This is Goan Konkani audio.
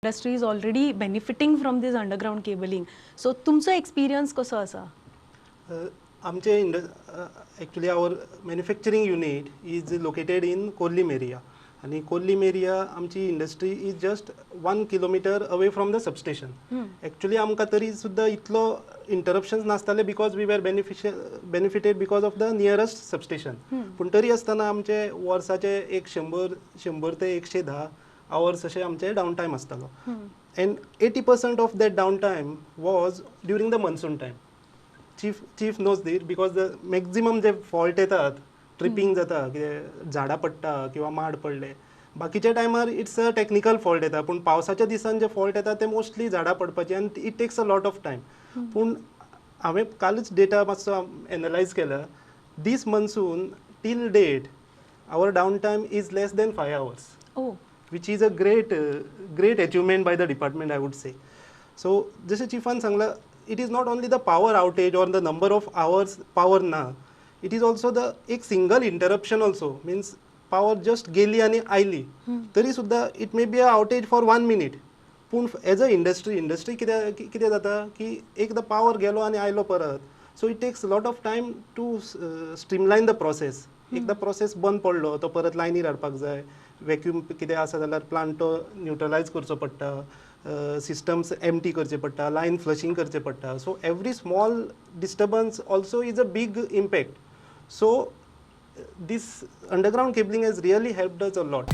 Industry is already benefiting from this underground cabling, so तुमचो एक्सपिरियन्स कसो आसा? आमचे end actually our manufacturing unit is located in Khorlim area आनी कोर्लीम एरिया आमची industry is just 1 kilometer away from the substation. Actually आमकां तरी सुद्दां इतलो इंटरप्शन्स नासताले because we were benefited because of the nearest substation. पूण तरी आसतना आमचे वर्साचे एक शंबर 100 ते 110 आवर्स अशे आमचे डावन टायम आसतालो and 80% of that down time was during the monsoon time. Chief knows this because the maximum J fault येतात, ट्रिपींग जाता, कितें झाडां पडटा किंवा माड पडले, बाकीच्या टायमार it's a technical fault येता, पूण पावसाच्या दिसान जे फॉल्ट येता ते मोस्टली झाडां पडपाची आनी it takes a lot of time. पूण हांवें कालच डेटा मातसो एनलायज केला. This monsoon till date our down time is less than 5 hours, O which is a great achievement by the department, I would say. So जशें चिफान सांगलां, it is not only the power outage or the number of hours power ना, it is also the एक single interruption also, means power just गेली आनी आयली तरी सुद्दां it may be a outage for one minute. पूण एज अ इंडस्ट्री कितें जाता की एकदां पावर गेलो आनी आयलो परत, so it takes lot of time to streamline the process. एकदां प्रोसेस बंद पडलो, तो परत लायनीर हाडपाक जाय, वॅक्यूम कितें आसा जाल्यार प्लांट तो न्युट्रलायज करचो पडटा, सिस्टम्स एमटी करचे पडटा, लायन फ्लशींग करचें पडटा. So every small disturbance also is a big impact. So this underground cabling has really helped us a lot.